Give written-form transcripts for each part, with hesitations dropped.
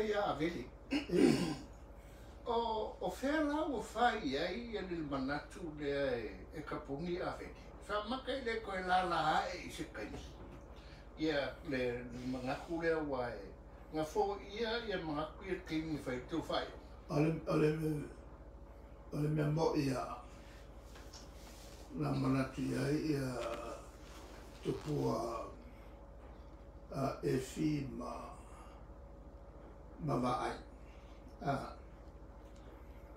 le ia Avele. O fea la ua fai i ai le manatu lea e kaponi Avele. Sa maka i le koe la la ae i se kaimi. Ia le manatu lea ua e nga fo ia ia manatu ia kaimi fai tau fai. O le mea mo ia na manatu ia ia tupua e fi ma vaai.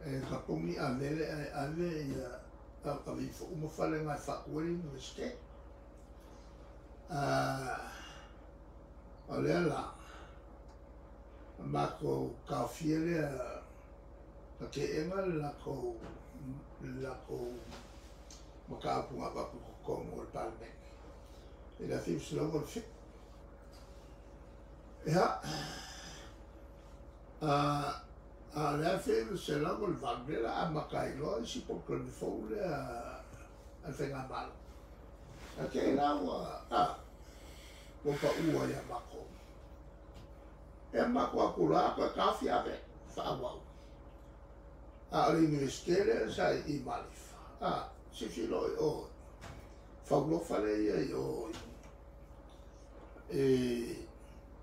E kaponi Avele e ave ia ka vifo uma fale ngai whakueri universite. O lea la, mako kaofia lea ka te enga le lako makaupu ngā wapu kokongo o le parliament. E la whiu se lauga le whiu. Ea, a lea whiu se lauga le valu lea a makailoa isi polokalame fou lea a le whainga malo. A te la ua, ua pa ua ia mako. E mako aku la koe kafi ave, whaawau. A o le universite lea sa i Malifa. A, sisi lo i o, whaulofa le ia i o, e,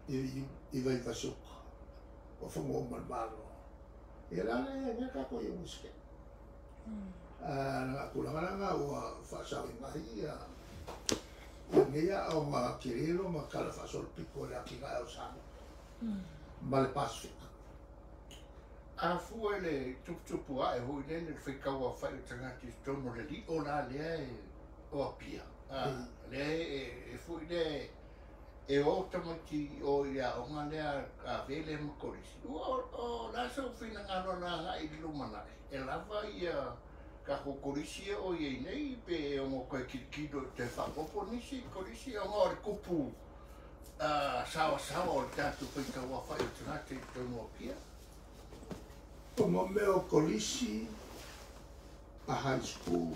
i vai vasuka, o whango o malmalo. Ia la le, nge kako i universite. Nga kulanga ua whaasau i ngahi ia, ia ngeia o ngā kirelo ma kala whaasolopiko le aki ngā o Samoa. Ma le Pasifika. A fua le tuputupu a e hui le le whaikaua whai o tangati tono le li o la lea e o apia. Lea e fui le e o tamati o ia o ngā lea a vele ma kolisi. Ua o la sau whina ngā no nā ngā i lumana. E lava ia ka ko kolisi o ia nei pe e o ngō koe kirikiro te whapopo nisi kolisi o ngā o le kupu sawa sawa o le tātou whaikaua whai o tangati tono apia. O mo meo kolisi a high school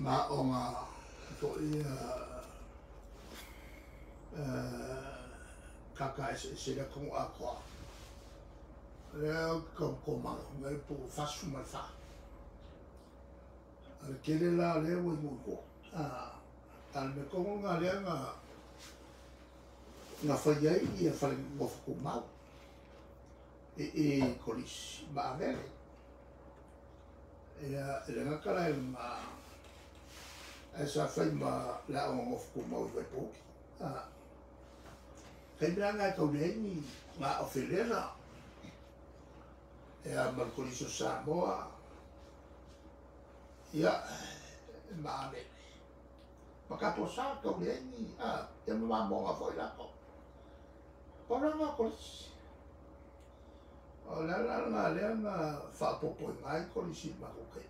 ma o ngā ko ia kaka e se le kongo a koa. Lea ko ko malo ngai po fasu ma fa. A le kele la lea ua i mo a le me kongo ngā lea ngā ngā whai ai ia whare ngofu mau. E kolisi ma avele. Ia le ngakala e ma e sa whai ma la o ngofu mau i waipoki. Kei mea ngai kau leini ngā o whilera. Ea ma le kolisi o Samoa. Ia ma avele. Ma kato sa kau leini. Ia ma mamonga foi lako. Kora ngā kolisi. O lea la ngā lea ngā whaapopo i ngai kolisi mako kei.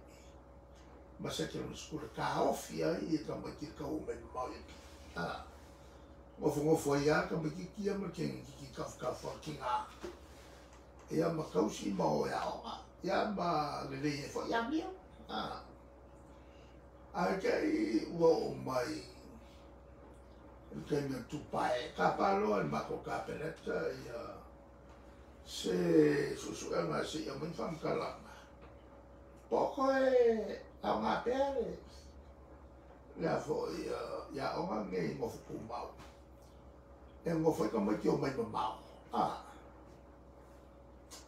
Ma secondary school ka ofi ai e ka mai ki kau mai mau i ki. Ngofo ngofo ai a ka mai ki kia ma kengi ki kafu kafu ki ngā. Ia ma kausi ma o ia oga. Ia ma lelei e fo ia mio. A kei ua o mai kei mea tupae. Ka paloa i mako kapeneta ia se susuega se ia mai whamkalanga. Poko e au ngā pea le lea fo ia onga ngei ngofu kumau. E ngofo i ka mai ki o mai mamau.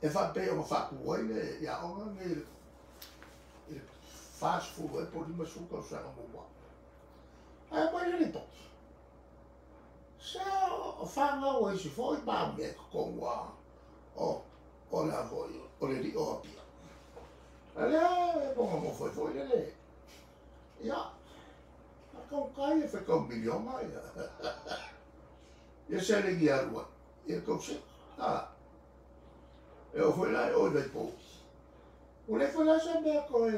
E whapea o ngā whakuai le ia onga ngei le fast food e po lima suka o sanga mua. Ai mai le poki. Se o whangau ai si fo i pā mea kongua o la voi, o le li o apia. A lea e ponga mo foi foi le le. Ia, a kau kai e whakau milionga ia. Ia se le ngia rua, ia kau se. E o foi la e oi vai pouki. O le foi la sa mea koe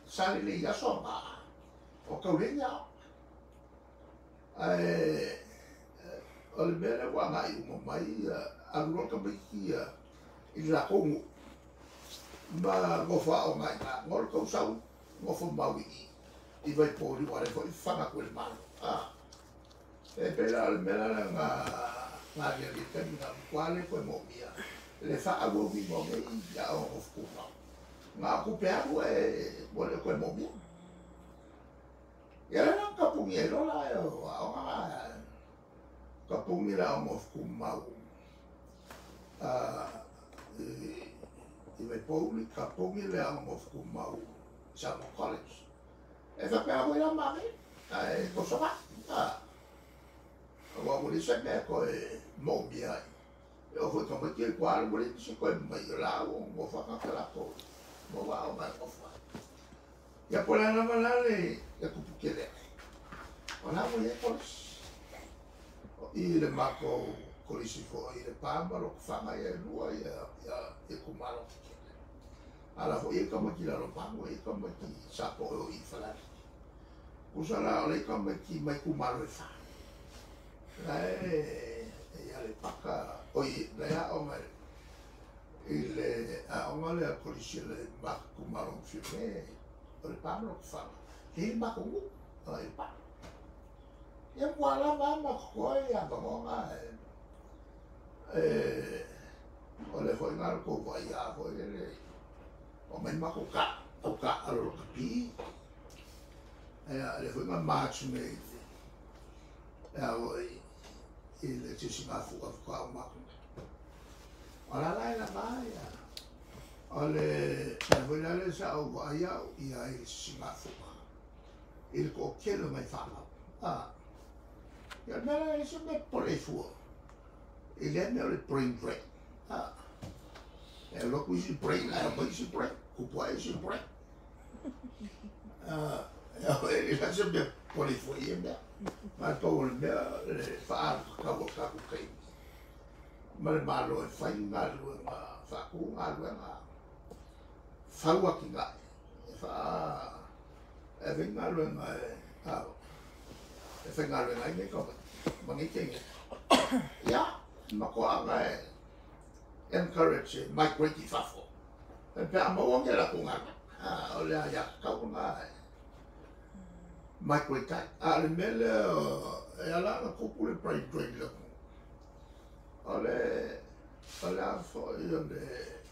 sale le ia so ngā. O kau le ngā. Ae, o le mea le wā ngā i uma mai, alu ka mai ki i la kongo. Ma ngofo o ngai ngā, ngol kau sau, ngofo mau i vai pōri ware fo i whanga koe le malo. E pēla le mea la ngā Galiali taimi na matua le toe moomia le faaauauina o nei aoga tumau na o tupe alu e ua le toe moomia. Ia lea la na tapuni ai loa la e o aoga la tapuni le aoga tumau i Vaipouli, tapuni le aoga tumau Samoa College. E faapea foi la manaia ae tosoga aua ua leai se mea e toe moomia ai. E oo foi i tamaiti ia i tua ua leai nisi toe mai o la ua nonofo lava tagata latou maua aoga e nonofo ai. Ia po o le a lava la le tupu tele ae, o la ua i ai kolisi. O i i le matou kolisi foi i Lepa ma Lotofaga, ia e lua itumalo tetele. A o la foi e i ai tamaiti i Lalomanu, e i ai tamaiti i Sapoe o i i Falealili. Tusa la o la e i ai tamaiti mai itumalo e fa. La e i Aleipata, oi la e aoga i le aoga lea kolisi a le matou itumalo o Fiame, o Lepa ma Lotofaga, e i ai le matou nuu i Lepa. Ia ua lava a ma totoe avanoa na e o le foi na o le tou vaai a foi lele omai matou au taaalo lakapi. Ia lea foi na march nei e a foi i le Sisigafua faatoa uma atu nei. O la la e lava ia o le mea foi la lea sa ou vaai au i ai i le Sisigafua i le toatele o nai fanau. Ia o le mea la e leai se mea e popole ai fua i lea mea o le brain drain. E alu atu isi brain ae omai isi brain, tupu ae isi brain. E leai la se mea e popole ai fua i ia mea. Ma le pau o le mea le faaalu tatau o le tatou taimi ma le Malo e fai galuega, faatu galuega, fau atinae, e faa e ave ai galuega e faigaluega ai nei tamaiti ma nei teine. Ia, ma toaga e encourage e migrate i fafo pe a maua ni a latou galuega. O le aiatatau lena e migrate ai. A o le mea lea e ala ona tupu le brain drain i le atunuu, o le a foi o le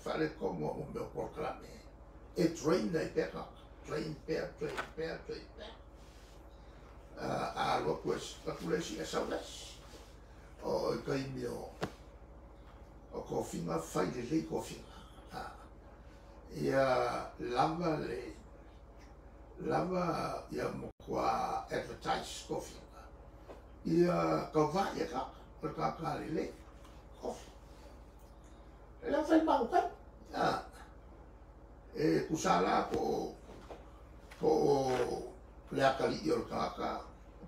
faaletonu o mea o polokalame e drain ai pea tagata, drain pea, drain pea, drain pea. A alu atu le isi, e sau le isi. O i taimi o tofiga, fai lelei tofiga. Ia lava le lava ia matua advertise tofiga. Ia tauvai e tagata, o le tagata lelei, tofi. E le fai matou taimi. E tusa la po o le atalii o le tagata,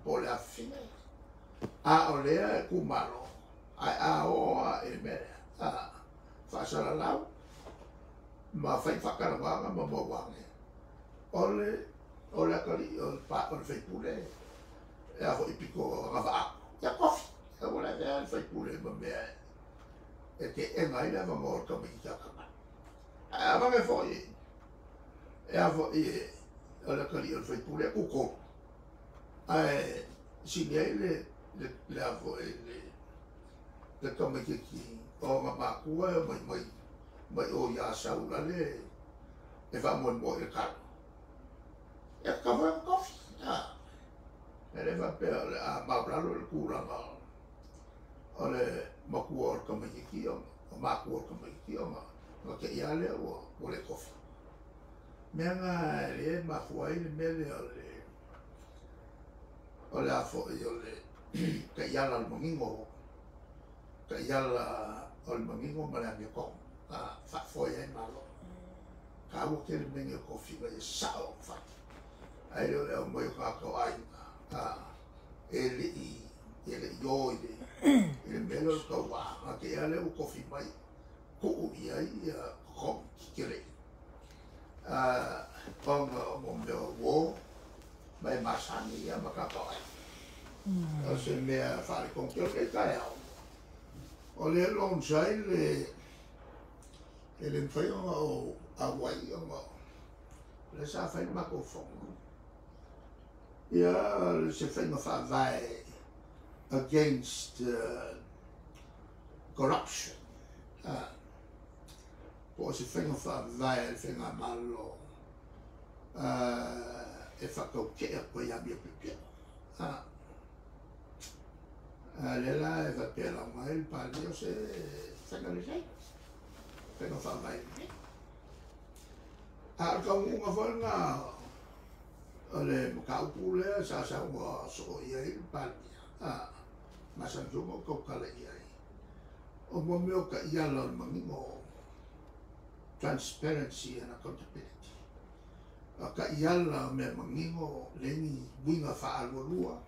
po o le afafine, a o lea e kumalo, ae a oo a i le mea lea, faasalalau, ma fai faatalanoaga ma maua ane. O le atalii o le faipule, e a foi pito agavaa, ia tofi. E ua le avea le faipule ma mea e teena ai le avanoa o le tamaitiiti atamai. Ae a vave foi, e a foi o le atalii o le faipule e tutolu. Ae sili ai le a foi le tamaitiiti o ona matua e mai mai o ia sau la le e faamoemoe i le talo. Ia tatau foi ona tofi. E le faapea o le a maulalo le tulaga o le matua o le tamaitiiti o matua o le tamaitiiti ona te i lava lea ua le tofi. Mea na e le mafua ai le mea lea o le a foi o le taiala o le manino, taiala o le manino ma le amiotonu, faafoe ai Malo. Taua tele mea nei o tofiga ia sao ona fai. Ae le o le aumai o tagata o aiga, e le i o i le mea lea o le tauva. Na te i lava lea ua tofi mai, tuu i ai ia totogi tetele. Ona o mea o uo, ma e masani ia ma tagata o aiga. O se mea faaletonu tele o lenei taeao. O lea launch ai le e le mafai ona ou auai ona o lea sa fai le matou fono. Ia se faiga faavae against corruption, po o se faiga faavae a le faigamalo e faataute'e atu ai amio piopio. A lea la e faapea lauga ai le Palemia o se faiga lelei, faiga faavae lelei. A o le taunuuga foi lena o le mataupu lea sa saunoa soo i ai le Palemia, masani foi ona ou tautala i ai, o mo mea o taiala o le manino, transparency and accountability. O taiala o mea manino, leai ni uiga faaalualua,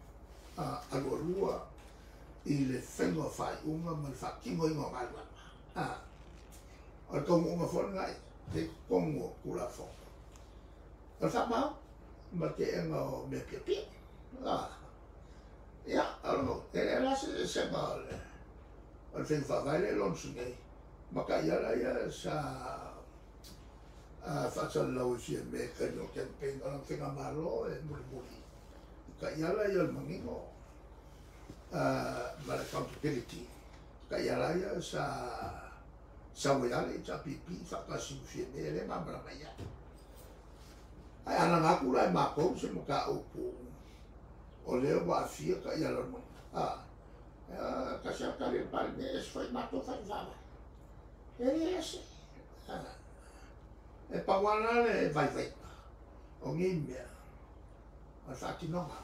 alualua i le faiga o faaiuga ma le faatinoina o galuega. O le taunuuga foi lena i totonu o Tulafono. O le faamau ma le teena o mea piopio. Ia, e le la se eseesega o le faiga faavae lea e launch nei, ma taiala ia sa faasalalau e Fiame i taimi o campaign o lana faigamalo e mulimuli. Taiala ia o le manino ma le accountability. Taiala ia sa sau ai lava le HRPP faatasi ma Fiame e le malamalama i ai. Ae a laga atu la e matou se mataupu o lea ua aafia taiala o le manino. Tasi lava tali a le Palemia, e ese foi matou faiga faavae. E le ese. E pau lava la le vaivaiga o nei mea o le faatinoga.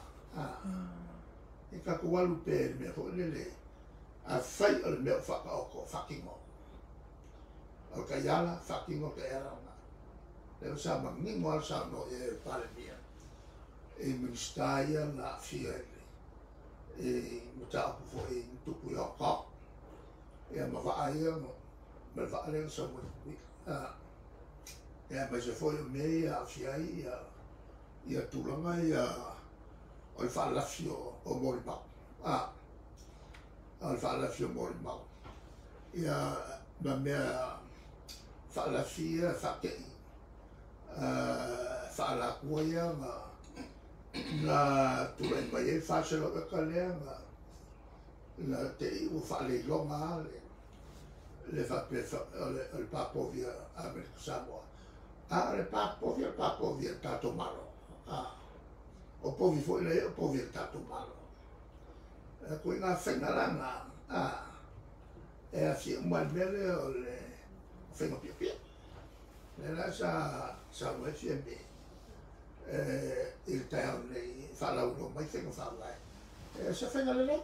E tatou alu pea i le mea foi lele, afai o le mea ua faataoto, faatino. O le taiala, faatino le taiala lena. Lea sa manino lava le saunoa i ai o le Palemia i Minisita ia na aafia i mataupu foi na tupu i Hong Kong. Ia ma vaa ia, ma le vaa lea na sau mai Tutuila. Ia aemaise foi o mea ia aafia ai ia tulaga ia o le faalafi o molimau. O le faalafi o molimau. Ia ma mea faalafi ia faatei faalatua ia na tulai mai ai 400 eka lea na tei ua faaleiloga le faapea o le papovi a Amerika Samoa. A o le papovi o le papovi a le tatou Malo. O povi foi lea o povi a le tatou Malo. Koe ngā whainga lana, e aafia uma i le mea lea o le faiga piopio. Lea la sa saunoa ai Fiame i le taeao nei faalauiloa mai faiga faavae. E se faiga lelei.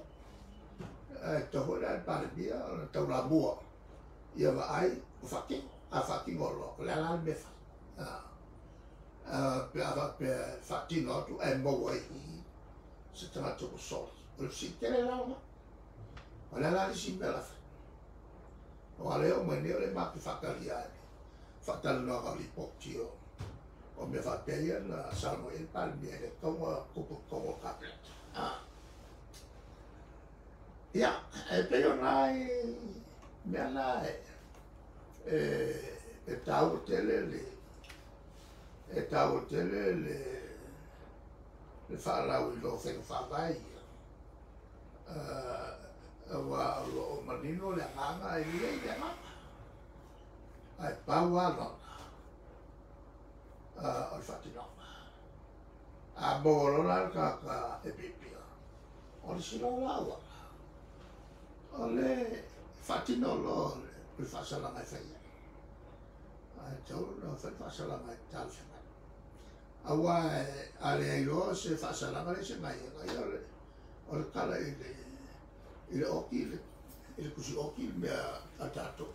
Ae tatau foi la i le Palemia ona taulamua ia vaai o faatino. A faatino loa, o le a la le mea fai. Pe a faapea faatino atu ae maua ai i se tagata ua soli. O le fesili tele la lena. O le a la le isi mea la fai. O a lea o mai nei o le matou faatalia ai le faatalanoaga o lipoti o mea faapea ia na saunoa i ai le Palemia i le tauga tupu i totonu o le Kapeneta. Ia, e pei o nai mea na e taua tele le faalauiloa o faiga faavae ia. Aua o loo manino le agaga e lelei le agaga. Ae pau lava lona o le faatinoga. A maua loa la le tagata e piopio, o le isi loa la auala. O le faatino loa o le faasalaga e fai ai. Ae tatau ona fai le faasalaga e talafeagai. Aua a leai loa se faasalaga le se gaioiga ia o le tala i le oki, i le tusi oki le mea a tatou.